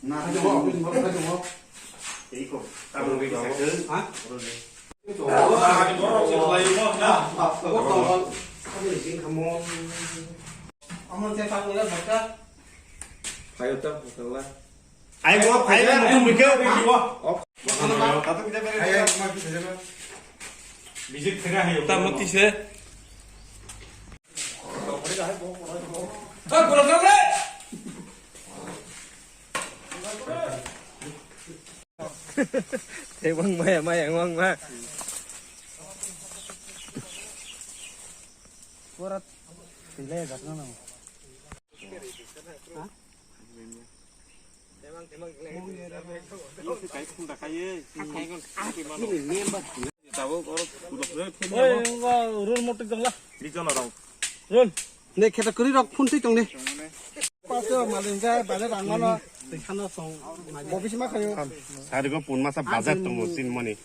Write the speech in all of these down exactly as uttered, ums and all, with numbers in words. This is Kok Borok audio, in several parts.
Na, hai tongo, office ni borok hai tongo. Tei kok, tabuk bai sakhe. Ha? Borok ni. Amo te tabuk le bhakka. Hai uta, uta la. Ai mo, ai mo, mutum bikhe. Hai, hai, ma ki thajana. Bijik thega hai. Ta mati se. Tebang maya, maya, wang ma. Kurat. Pilai gatna nang. Tabuk oro phuno phuno phone Oi, yabo. Wngkha rul motik tongla. Region rok. Rul. Ne kheto kwrwi rok phone twi tong ne. Paso malin jai bale rang mano. Twi khano song. Bo bisi ma khayo. Sari go pun masa bazar tongo sin moni.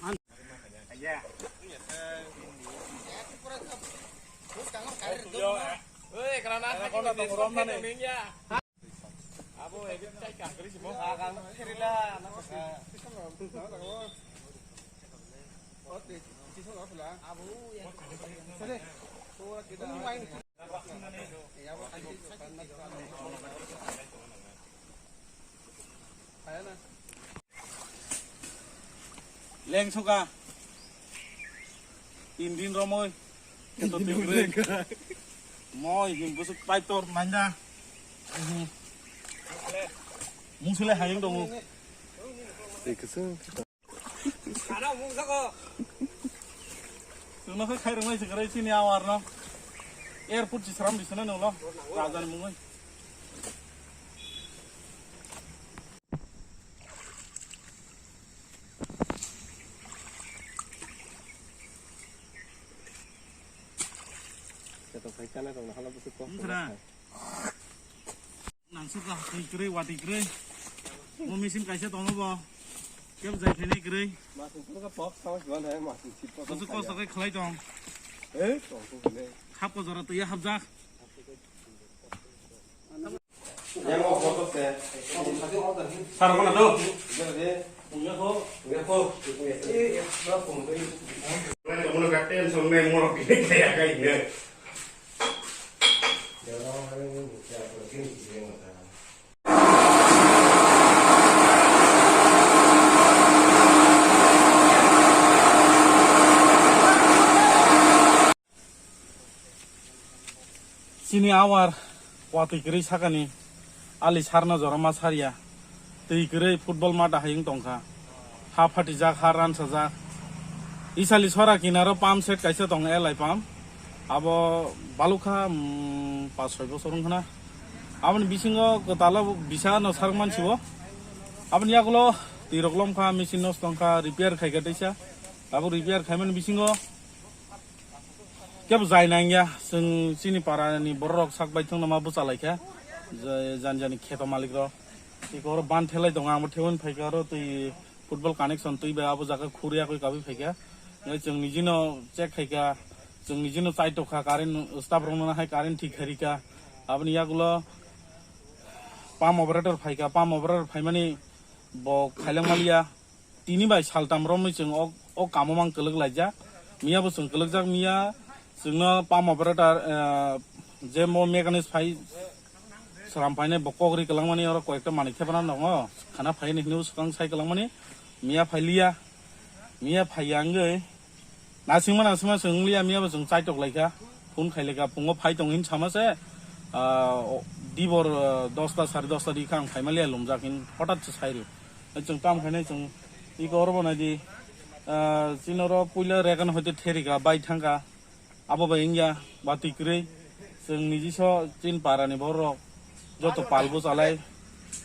Leng suka. Tin din romoi. Kheto tin din. Moi him busuk pipe tor manja. Musule hayung tongo. Tei kwchwng. Chwngno khe khairoknai se kwrwi chini awarno. Airport chisram bisino nunglo. Rajani mungwi. Wngkha na? Nangsukha, twi kwrwi, watwi kwrwi. Bo machine kaisa tongo bo. Kebo jai khainai kwrwi. Kuchuk kosto khe khlai tong. Khap ko jora twi hapjak. Sar ko na do. Tension me mo kaya kai ne. Chini awar watwi kwrwi sakani ali sarno joroma sarya. Twi kwrwi football mata hayung tongkha. Ha phatijak, ha ransajak. Isali sora kinaro pump set kaisa tongo, L I pump. Abo balukha, mm, pas soi bosor wngkhana. Aboni bisingo kwtalo bisa no sarwk mansibo. Aboni yagulo twi rok lomkha, machine nosto wngkha, repair khaikha teisa. Abo repair khaimani bisingo kebo jai nangya, chwng chini para ni borok rok sak bai thwngno ma bwchalaikha, je jani jani kheto malik rok. Tei oro ban thelai tongo, ang bo thebwi phaikha, oro twi football connection twi bai abo jaga khuri yakwi kabui phaikha. Hwnkhe chwng nijino check khaikha, chwng nijino chaitokha, current staff rokno hai current thik khairikha. Aboni yagulo pump operator phaikha, pump operator phaimani bo khailangmaliya. Tini bai saltam romwi chwng o, o kamo mang kwlwk laijak. Miya bo chwng kwlwkjak, miya chwngno pump operator, eh, je mo mechanic phai sram phainai bo kok ri kwlangmani oro koyekta manwi thepana tongo. Khana phaini hinwi swkang sai kwlangmani. Miya phailiya. Miya phaiya wngwi. Nasingma nasingma chwng wngliya, miya bo chwng chaitok laikha, phone khailaikha, phungo phai tong hin sama se, ah, o, dibor, ah, dosta, sare dosta di kha ang phaimaliya lumjak hin hotat se sairu. Chwng tam khainai chwng iko oro bo naidi, ah, chini oro puila regan hoite therika bai thangkha, abo bai wngya batwi kwrwi. Chwng nijiso chini parani borok joto pal bwchalai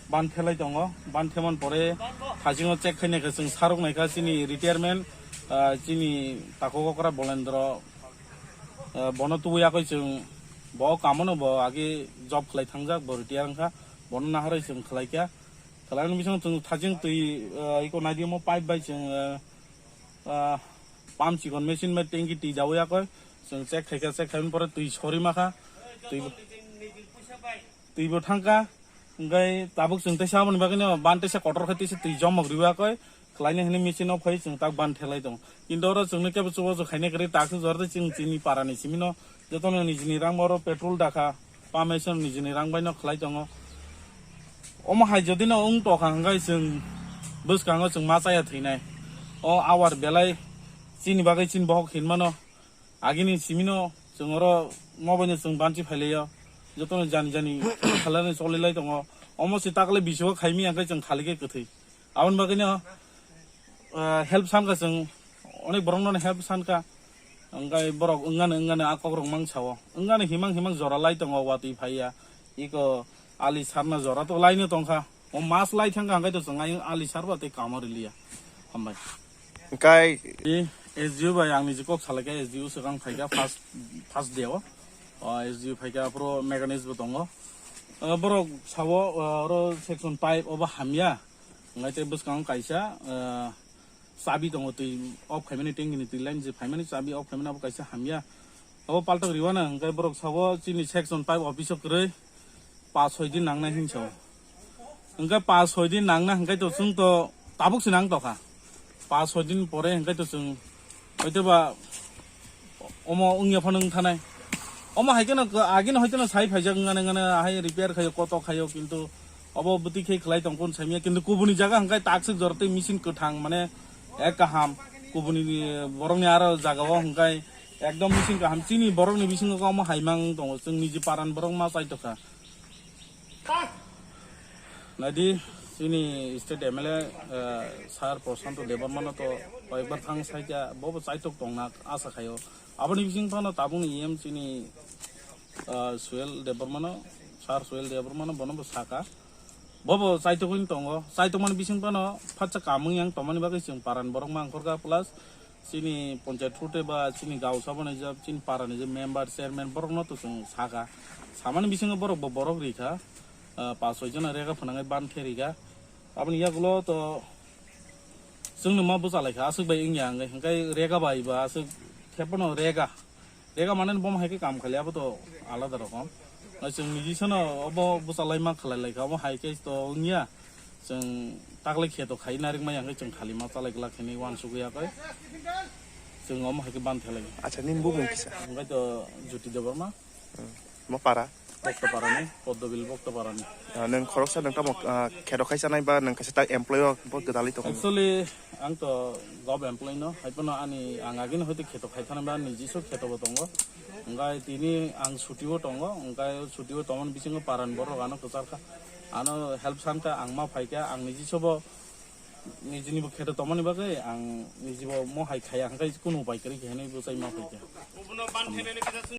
ban thelai tongo. Ban theman pore thasingo check khainai khe chwng sarok naikha chini retirement, ah, chini takhuk okra Bolendro, ah, bono tubui yakoi chwng bo kamono bo agi job khlai thangjak, bo retire wngkha, bono naharwi chwng khlaikha. Khlaini bisingo chwng thajing twi, ah, iko naidi omo pipe bai chwng, ah, ah, pump chikon machine bai tanki twi jawi yakoi. Chwng check khaikha, check khaimani pore twi sori makha. Twi, twi bo thangkha. Hingke tabuk chwng teisa aboni bagwino ban teisa kotor khe teisa twi jomok riwakoi khlaina hwnwi machine o phai chwng tak ban thelai tongo. Kintu oro chwngno kebo chubachu khaina kwrwi tak jor tei chwng chini parani simino jotono nijini rang oro petrol dakha, pamesano nijini rang baino khlai tongo. Omo hai jodi no wng tokha hwnkhe chwng bwskango chwng ma chaya thwinai. O awar belai chini bagwi chini bohok hinmano. Agini simino chwng oro mobaino chwng banchi phailaio. Jotono jani jani khalani cholilai tongo. Omo se takle bisingo khaimi hwnkhe chwng khalikhe kwthwi. Aboni bagwino, ah, help sankha chwng, onek borokno help sankha. Hwnkhe borok wngani wngani a kokrok mang sao. Wngani himang himang jora lai tongo watwi phaiya. Iko ali sarna jora to laino tongkha. O mas lai thangkha hwnkhe to chwng ayung ali sarba tei kamo riliya. Hambai. Hwnkhe I S D O bai ang niji kok salaikha, S D O swkang phaikha first, first day o. O S D O phaikha aphuru mechanics bo tongo. O borok sao, o, oro section five obo hamya. Hwnkhe tei bwskango kaisa, o, chabi tongo twi off khaimani tanki ni twi line je phaimani chabi off khaimani abo kaisa hamya. Abo paltok riwana hwnkhe borok sao chini section five office o kwrwi pas soi din nangnai hinwi sao. Hwnkhe pas soi din nangna hwnkhe to chwng to tabuk se nang tokha. Pas soi din pore hwnkhe to chwng hoitoba omo wngya phano wngthanai. Omo hai kheno agini hoitono sai phaijak wngani wngani hai repair khaio koto khaio kintu obo bwtwi khe khlai tongkho saimya kintu kubuni jaga hwnkhe takswk jora tei machine kwthang mane ek kaham kubuni borokni aro jagao hwnkhe ekdom machine kaham chini borokni bisingo omo hai mang tongo chwng niji paran borok ma chai tokha. Naidi, chini state M L A, eh, Sir Prashanto Debbarmano to koyekbar thang saikha, bobo chaitok tongna asa khaio. Aboni bising phano tabukni E M chini, eh, Suel Debbarmano, Sir Suel Debbarmano bono bo saka. Bobo chaitokni tongo, chaitokmani bising phano phatsa kamung yang tongmani bagwi chwng paran borok mangkhorkha, plus chini panchayat through tei ba chini gaon sabha ni je chini para ni je member, chairman borok no to chwng saka. Samani bisingo borok bo borok rikha, ah, pas soi jona rega phwnangwi ban khe rikha. Aboni yagulo to chwngno ma bwchalaikha, aswk bai wngya hwnkhe, hwnkhe rega bai ba aswk khe phano rega. Rega mane bo hai khe kam khalia abo to alada rokom. Chwng niji sano obo bwchalai ma khalai laikha, obo hai khe to wngya. Chwng taklai kheto khai narikmaya hwnkhe chwng khali ma chalai glak hwnwi uansugwi yakhe chwng omo hai khe ban thelai. Acha, nini bumung kisa? Hwnkhe to Jyoti Debbarma. Hmm. Mo para? Boktoparani, Poddobil Boktoparani. Ah, nwng khoroksa nwng tamo, ah, kheto khai chanai ba nwng kaisa tak employee o bo gwdalwi tongo? Actually, ang to gov employee no, hai phano ani ang agini hoite kheto khai thani ba niji so kheto bo tongo. Hwnkhe tini ang chuti o tongo, hwnkhe chuti o tongmani bisingo parani borok ano kwchar kha. Ano help san kha, ang ma phai kha, ang niji sobo nijini bo kheto tongmani bagwi ang niji bo mo hai khaya, hwnkhe kunu upai kwrwi khe hinwi bwchai ma phai kha.